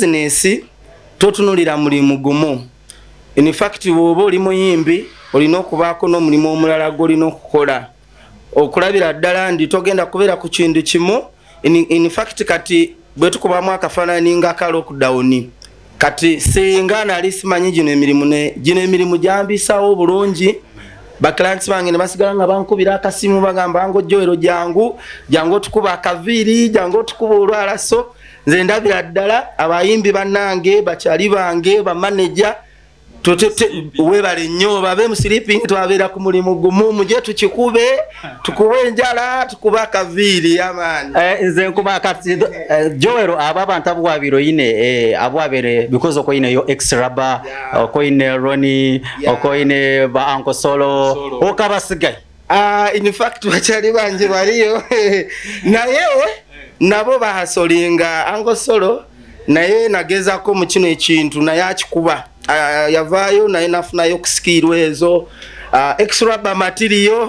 Bizinesi totunulira mulimu gumu. In fact bwoba oli muyimbi olina okubaako n'omulimu omulala gwolina okukola okulabira ddala ndi togenda kubeera ku kintu kimu. In fact kati bwetukubamu akafaananyi nga ka lockdown, kati singa nali simanyi gino emirimu ne gino emirimu gyambisawo bulungi, ba clients bange ne basigala nga bankubira akasimu bagamba ngo Joel jangu, jangu otukuba akaviiri, jangu otukuba olwala. So nze ndabira ddala abayimbi bannange, bakyali bange, bamaneja, webale nnyo, babe mu sleeping, twabeera ku mulimu gumu, muje tukikube, tukube enjala, tukube akaviiri amaani. Nze nkuba kati Joel, abo abantu abo wabire oyine abo wabire because okoyineyo ex-raba, okoyine Ronnie, okoyine ba Uncle Solo, okabasigaye? In fact bakyali bangi baliyo, naye nabo bahasolinga. Uncle Solo naye nagezako mu kino ekintu, naye akikuba. Yavaayo naye nafunayo okusikiirwa ezo. Ex-raba material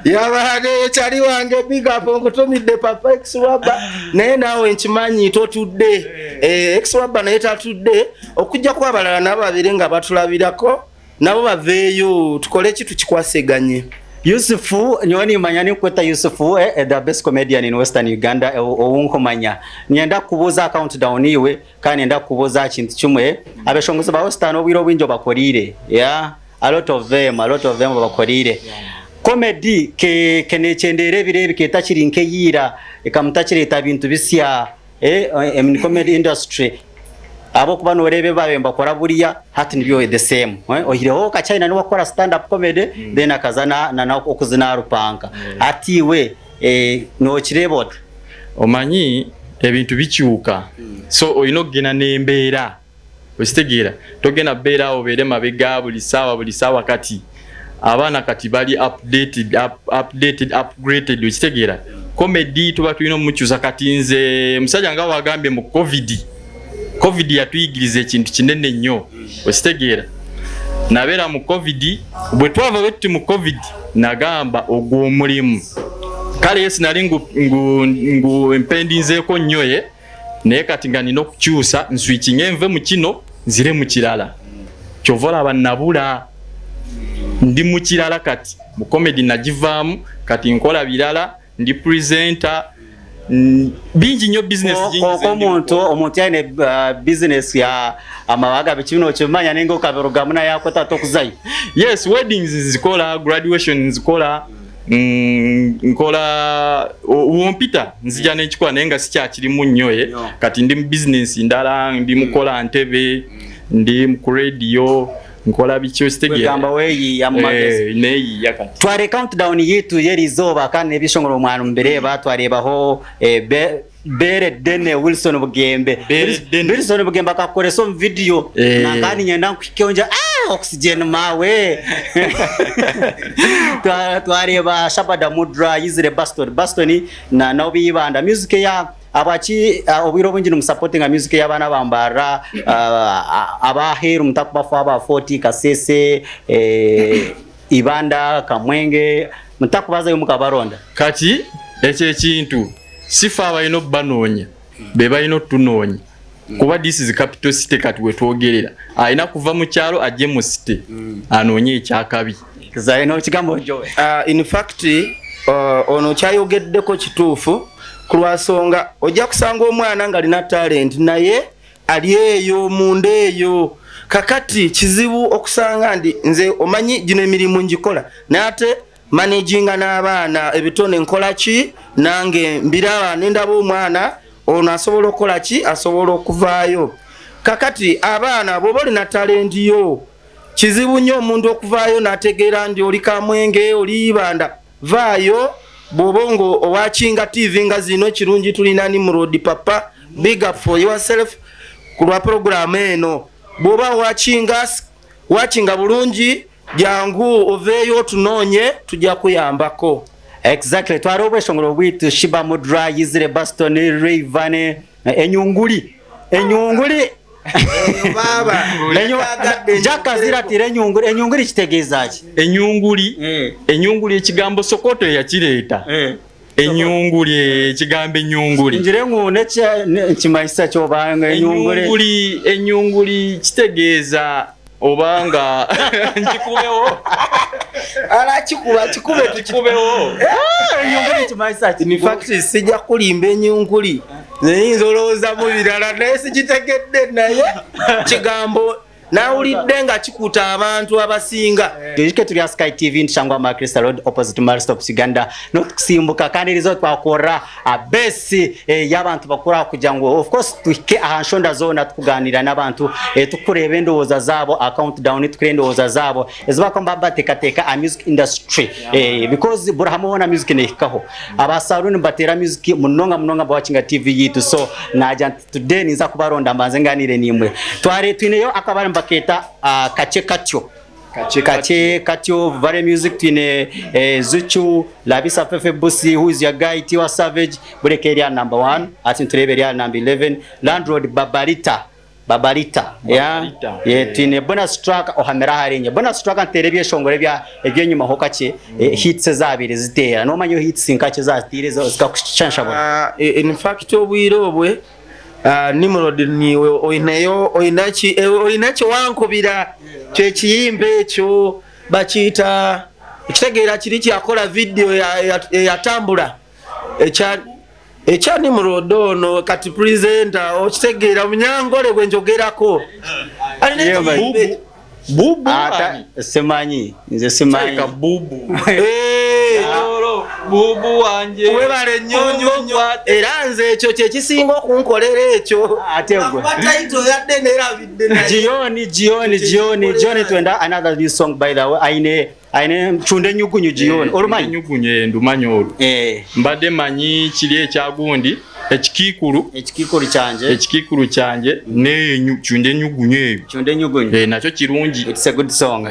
yabade kyali wange, big up, nkutumidde papa ex-raba, naye naawe nkimanyi totudde. Ex-raba naye tatudde, okujja abalala nabo babire nga batulabirako, nabo baveeyo tukole ki, tukikwaseganye. Yusufu, nyowe nimanya ninkweta Yusufu, the best comedian in Western Uganda, owunkumanya. Nyenda kukubuuza countdown iwe, kandi nyenda kukubuuza kintu kimwe. Abeshongozi ba Western obwire obwingi obakorire, yeah, a lot of them, a lot of them bakorire comedy. Ke kenekyendera ebiro ebi ketakiri nk'eyiira, ekamutakireta bintu bisya in comedy industry, ahabw'okuba noreeba ebi mbakora buriya hati nibyo the same, oyihireho Kachina niwe akora stand up comedy, then akaza na okuzina aha rupanka. Hati iwe nokireeba ota? Omanyi ebintu bikyuka, so olina okugenda n'embeera, okitegeera? Togenda beera awo obeere mabega buli saawa buli saawa. Kati abaana kati bali updated, updated, upgraded, okitegeera? Comedy tuba tulina omukyusa. Kati nze musajja nga wagambye mu COVID, COVID yatuyigiriza ekintu kinene nnyo, okitegeera? Nabeera mu COVID, bwe twava bwe tuti mu COVID, nagamba ogwo omulimu kale ye sinali ngu, ngu, ngu mpendinzeeko nnyo ye, naye kati nga nina okukyusa, nswitchinge nve mu kino nzire mu kirala. Kyova olaba nabula, ndi mu kirala kati. Mu comedy nagivaamu, kati nkola birala, ndi presenter, bingi nnyo, business nyingi Konka ze ndi omuntu aine business ya amabaga biki bino okimanya, ninga okabirugamu naye akweta tokuzayo? Yes, weddings nzikola, graduation nzikola, nkola wompita nzija nenkikola, naye nga sikyakirimu nnyo ye. Kati ndi mu business ndala, ndi mukola ntebe, ndi ku radio, nkola biki, okitegeera? Kwegamba weeyiiya mu magezi. Eh, neeyiiya kati. Tware countdown yitu y'erizooba kandi n'ebishongoro omwana mubireba, twarebaho Bere Dene Wilson Bugembe. Bere Dene. Wilson Bugembe akakukoresa omu video. Nankani nyenda nkuhikeho ngira oxygen mawe. Twareeba Shabada Mudra yizire Baston Baston na Naobi Ibanda music ya abaki. Obwire obwingi nimusupportinga music y'abaana bambarra abaheeru, mutakubafa aba Fort Kasese, Ibanda, Kamwenge, mutakubazayo mukabaronda? Kati ekyo ekintu sife abalina okubanoonya, be balina otutunoonya, kuba this is capital city. Kati wetwogerera alina kuva mu kyalo ajje mu city anoonye ekyakabi. Ekigambo Joe. In fact ono kyayogeddeko kituufu, ku lwasonga ojja kusanga omwana ng'alina talent naye ali eyo munda eyo. Kakati kizibu okusanga ndi nze omanyi gino emirimu ngikola, naye ate managinga n'abaana ebitone, nkola ki nange mbiraba nendaba omwana ono asobola okukola ki, asobola okuvaayo. Kakati abaana, bw'oba olina talent yo, kizibu nnyo omuntu okuvaayo n'ategeera ndi oli Kamwenge, oli Ibanda. Vaayo bw'oba nga owakinga TV nga zino. Kirungi tulina Nimrod papa, big up for yourself ku lwa poroguramu eno. Bw'oba wakinga, wakinga bulungi, jangu oveeyo otunoonye, tujja kuyambako. Exactly. Twari obweshongoro bwitu Shiba Mudra yizire Baston Rayvan, enyunguli enyunguli. Baaba. Jakaziratira enyunguli. Enyunguli kitegeeza ki? Enyunguli, enyunguli ekigambo Sokoto yakireeta. Enyunguri, ekigambo enyunguri. Ngire ngu nikimanyisa ki oba ngu enyunguri? Enyunguri, enyunguri kitegeeza oba nga nkikubeho. Ara kikuba kikube tukikubeho. Enyunguri nikimanyisa ki? In fact sijja kukulimba enyunguri nyinza olowoozamu birala naye sikitegedde naye kigambo Nawulidde nga kikuta abantu abasinga. Twijuke turi aha Sky TV nitushangwa aha Crystal Road opposite Marie Stopes Uganda n'okusimbuka kandi eriizooba twakorera aha base y'abantu bakuru aha kugira ngu of course tuhike aha nshonda zoona tukuganiira n'abantu tukureeba endowooza zaabo aha count down tukureeba endowooza zaabo ezi barikuba nibaba nibateekateeka aha music industry because buri hamwe hoona music neehikaho. Aba saloon nibateera music munonga munonga nibawakinga TV yaitu so naagira nti Today ninza kubaronda mbanze nganiire naimwe. Tware twineyo akabare nibakeeta Kakye Katyo. Kakye Katyo, Vale Music twine Zuchu, Labisa Fefe Busi, Who is your guy, Tiwa Savage, bureka eri aha number one, hati nitureeba eri aha number 11, Landlord Babalita. Babalita. Yeah. Babalita. Yeah, twine bonus track ohamire ahari inye. Bonus track nituteera ebyeshongoro ebya ebyenyima ho kakye, hits ezabaire ziteera. Nomanya hits nkakye ezaziteire zikakushanshabura. In fact obwire obwe Nimrod niiwe oineyo oinaki oine kyewankubira kyekiyimba ekyo bakiyita okitegeera kiri kyakora video eyatambura ekya ekya Nimrod ono kati presenter okitegeera munyankore gwenjogerako alina ekiyimba ekyo. Bubu Ata ani? simanyi nze simanyi. Kirabika bubu. Eh, Oro, bubu wanje. Webale nnyo nnyo nnyo. Era nze ekyo kye kisinga okunkolera ekyo. Ate gwe. Akuba title yadde nerabidde naye. Jioni jioni jioni jioni twenda another new song by the way aine aine ncunda enyugunyu jioni orumanyi Enyugunyu eh, ndumanyi olwo. eh Mbadde manyi kiri ekya gundi ekikiikulu ekikiikuru kyangye ekikiikulu kyangye neyo cunda enyugunyu eyo cunda enyugunyu Eh, nakyo kirungi It's a good song.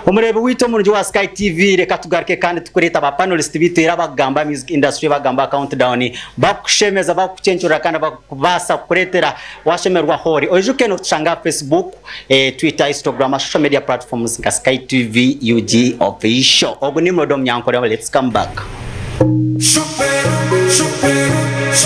Omureebi waitu omurungi wa Sky TV reka tugaruke kandi tukureeta ba panelist baitu era bakugamba music industry bagamba countdown bakukushemeza bakukucencurira kandi bakubaasa kukureetera washemererwa ahoori. Oijuke notushanga aha Facebook, eh, Twitter, Instagram, social media platforms nka Sky TV UG Official. Ogu Nimrod Omunyankore, let's come back.